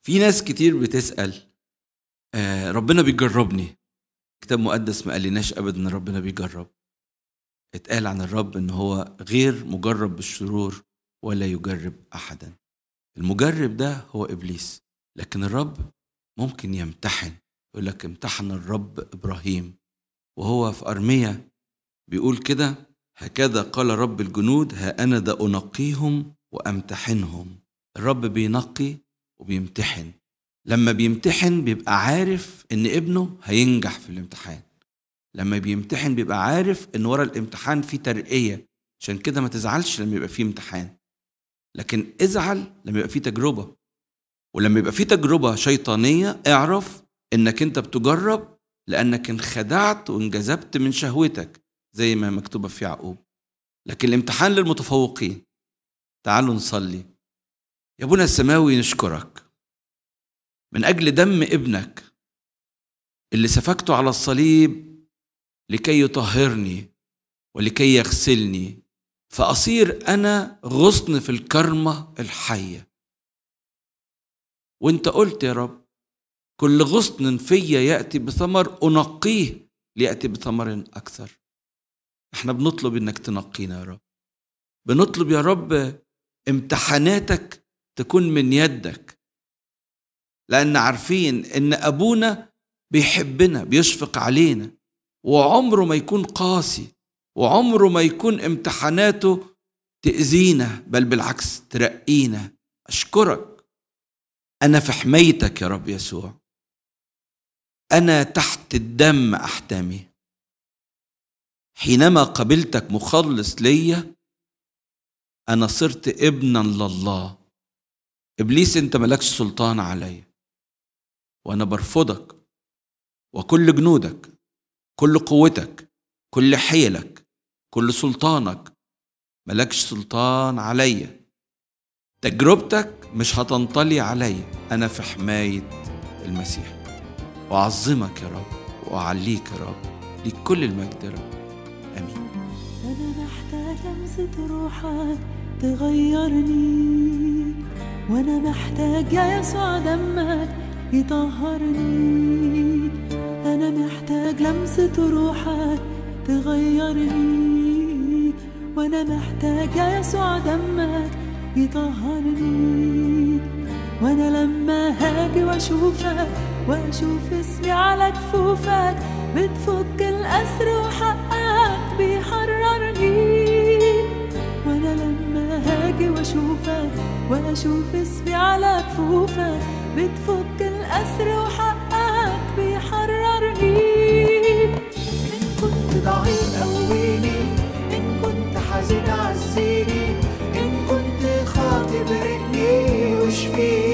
في ناس كتير بتسأل ربنا بيجربني. كتاب مقدس ما قالناش أبدا إن ربنا بيجرب. اتقال عن الرب إن هو غير مجرب بالشرور ولا يجرب أحدا. المجرب ده هو إبليس، لكن الرب ممكن يمتحن. يقول لك امتحن الرب إبراهيم، وهو في أرميا بيقول كده: هكذا قال رب الجنود، ها أنا ذا أنقيهم وأمتحنهم. الرب بينقي وبيمتحن. لما بيمتحن بيبقى عارف إن ابنه هينجح في الامتحان. لما بيمتحن بيبقى عارف إن ورا الامتحان في ترقية. عشان كده ما تزعلش لما يبقى فيه امتحان، لكن ازعل لما يبقى فيه تجربة. ولما يبقى فيه تجربة شيطانية اعرف إنك أنت بتجرب لأنك انخدعت وانجذبت من شهوتك، زي ما مكتوبة في يعقوب. لكن الامتحان للمتفوقين. تعالوا نصلي. يا أبونا السماوي، نشكرك من أجل دم ابنك اللي سفكته على الصليب لكي يطهرني ولكي يغسلني، فأصير أنا غصن في الكرمة الحية. وانت قلت يا رب: كل غصن فيا يأتي بثمر أنقيه ليأتي بثمر أكثر. احنا بنطلب انك تنقينا يا رب. بنطلب يا رب امتحاناتك تكون من يدك، لأن عارفين ان أبونا بيحبنا، بيشفق علينا، وعمره ما يكون قاسي، وعمره ما يكون امتحاناته تأذينا، بل بالعكس ترقينا. أشكرك، أنا في حمايتك يا رب يسوع. أنا تحت الدم أحتمي. حينما قبلتك مخلص ليا أنا صرت ابنا لله. إبليس أنت ملكش سلطان عليا، وأنا برفضك وكل جنودك، كل قوتك، كل حيلك، كل سلطانك، ملكش سلطان عليا. تجربتك مش هتنطلي عليا، أنا في حماية المسيح. وأعظمك يا رب وأعليك يا رب، ليك كل المجد يا رب. آمين. أنا محتاج لمسة روحك تغيرني، وأنا محتاج يا يسوع دمك يطهرني. أنا محتاج لمسة روحك تغيرني، وأنا محتاج يا يسوع دمك يطهرني. وأنا لما هاجي وأشوفك وأشوف اسمي على كفوفك، بتفك الأسر وحقك بيحررني. وأنا لما هاجي وأشوفك وأشوف اسمي على كفوفك، بتفك الأسر وحقك بيحررني. إن كنت ضعيف قويني، إن كنت حزين عزيني، إن كنت خاطي برقني واشفيني.